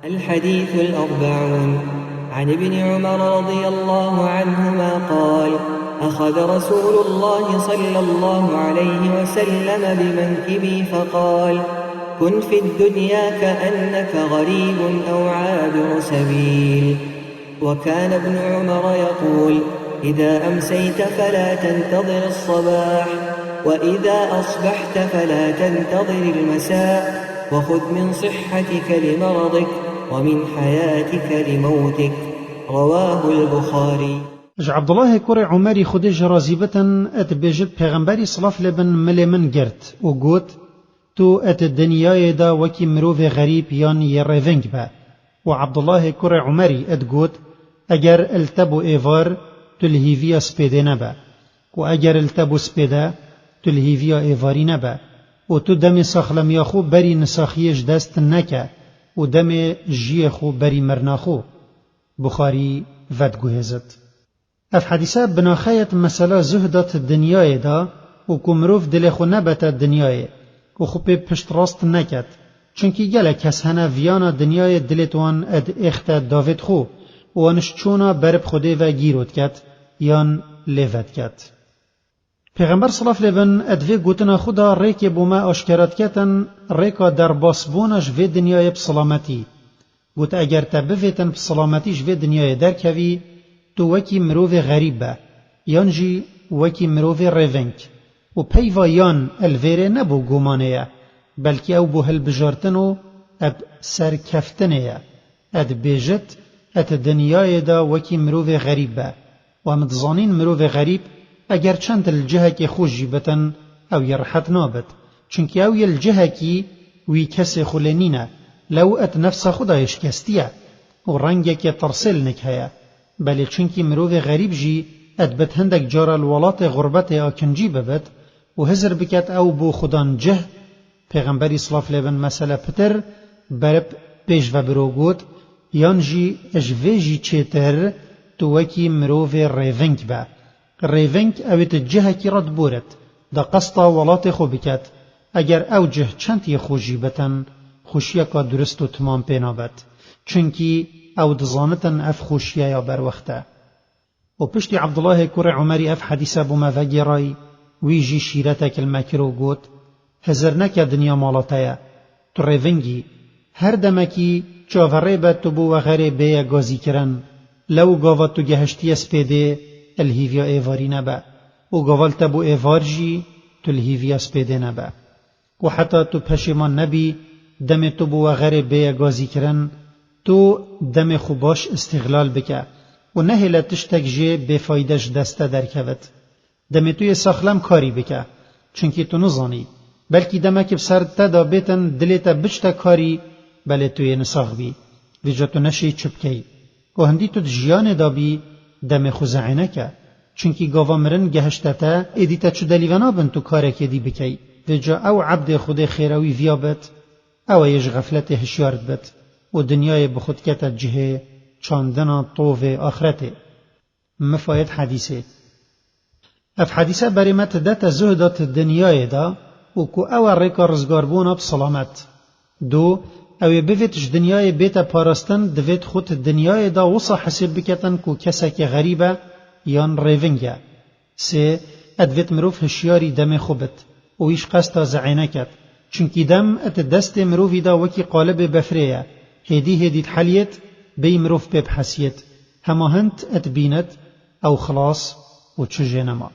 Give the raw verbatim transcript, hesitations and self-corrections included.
الحديث الأربعون. عن ابن عمر رضي الله عنهما قال: أخذ رسول الله صلى الله عليه وسلم بمنكبي فقال: كن في الدنيا كأنك غريب أو عابر سبيل. وكان ابن عمر يقول: إذا أمسيت فلا تنتظر الصباح، وإذا أصبحت فلا تنتظر المساء، وخذ من صحتك لمرضك، ومن حياتك لموتك. رواه البخاري. Ji Abdullahê kurê Umerî Xwedê ji razî bitin, dibêjit, Pêxemberî silav lê bin milê min girt û got, Tu et dinyayê de wekî mirovê xerîb yan yê rêving be. Û Abdullahê kurê Umerî et got, Eger il te bû êvar, tu li hîviya spêdê nebe. Û eger il te bû spêde, tu li hîviya êvarî nebe. Û tu demê saxlemiya xwe berî nisaxiyê ji dest neke û demê jiyê xwe berî mirina xwe. Buxarî vediguhêzit. Ev hedîse binaxeyet mesela zuhda ti dinyayê de û ku mirov dilê xwe nebete dinyayê û xwe pê piştrast neket. Çunkî gelek kes hene viyana dinyayê dilêt wan ed êxte davêt xwe û wan ji çûna berib Xwedê ve gîro diket yan lê vediket. Pêxember silav lê bin ed vê gotina xwe da rêkê bo me aşkera diketin, rêka derbasbûna ji vê dinyayê bi silametî. Got, Eger te bivêtin bi silametî ji vê dinyayê derkevî, tu wekî mirovê xerîb be, yan jî wekî mirovê rêving. Û peyva yan el vêrê ne bo gumanê ye, belkî ew bo hilbijartin û eb serkeftinê ye. Ed bêjit, et dinyayê de wekî mirovê xerîb be. Û em dizanîn mirovê xerîb, eger çend li cihekê xwe jî bitin, ew yê rihet nabit. Çunkî ew yê li cihekî wî kesê xwe lê nîne. Lew et nefsa xwe dayê şikestî ye û rengekê tirsê li nik heye. Belê çunkî mirovê xerîb jî et bit hindek cara li welatê xurbetê akincî bibit û hizir biket ew bo xudan cih, Pêxemberî silav lê bin mesele pitir berib pêş ve biro got, yan jî ji vê jî çêtir tu wekî mirovê rêving be. Rêving ew ê tu cihekî re diborit, da qesta welatê xwe biket. Eger ew cih çend yê xwe jî bitin, xweşiyeka durist û timam pê nabet. Çunkî ew dizanitin ev xweşiyeya berwext e. Û piştî Abdullahê kurê Umerî ev hedîse bo me vegêrayî, wî jî şîretek li me kir û got, Hizir neke dinya mala te ye, tu rêvingî. Her demekî çaverê be tu bo wexerê bêye gazîkirin. Lew gava tu gehiştiye spêdê, li hîviya êvarî nebe. Û gava li te bo êvar jî, tu li hîviya spêdê nebe. Û heta tu peşêman nebî, demê tu bo wexerê bêye gazîkirin, tu demê xwe baş îstîxlal bike û nehêle tiştek jê bêfayde ji dest te derkevit. Demê tu yê saxlem karî bike, çunkî tu nizanî. Belkî demekî bi ser te de bêtin, dilê te biçte karî, belê tu yê nisax bî. Vêca tu neşî çi bikey. Û hindî tu di jiyanê de bî, demê xwe ze'ê neke. Çunkî gava mirin gehişte te, êdî te çi delî ve nabin tu karekê dî bikey. Vêca ew ebdê Xwedê xêrewî viya bit, ew ê ji xefletê hişyar dibit û dinyayê bi xwe dikete cihê çandina tovê axretê. Mifayet hedîsê. Ev hedîse berê me didete zuhda di dinyayê de û ku ew e rêka rizgarbûna bi silamet. Du, ew ê bivêt ji dinyayê bête parastin, divêt xwe di dinyayê de wisa hesêb biketin ku kesekê xerîb e yan rêving e. Sê, e divêt mirov hişyarî demê xwe bit û wî ji qesta ze'ê neket. Çunkî dem di destê mirovî de wekî qalibê befrê ye. Hêdî hêdî diheliyêt, bêyî mirov pê bihesiyêt. Hema hind dibînit, ew xilas û çi jê nema.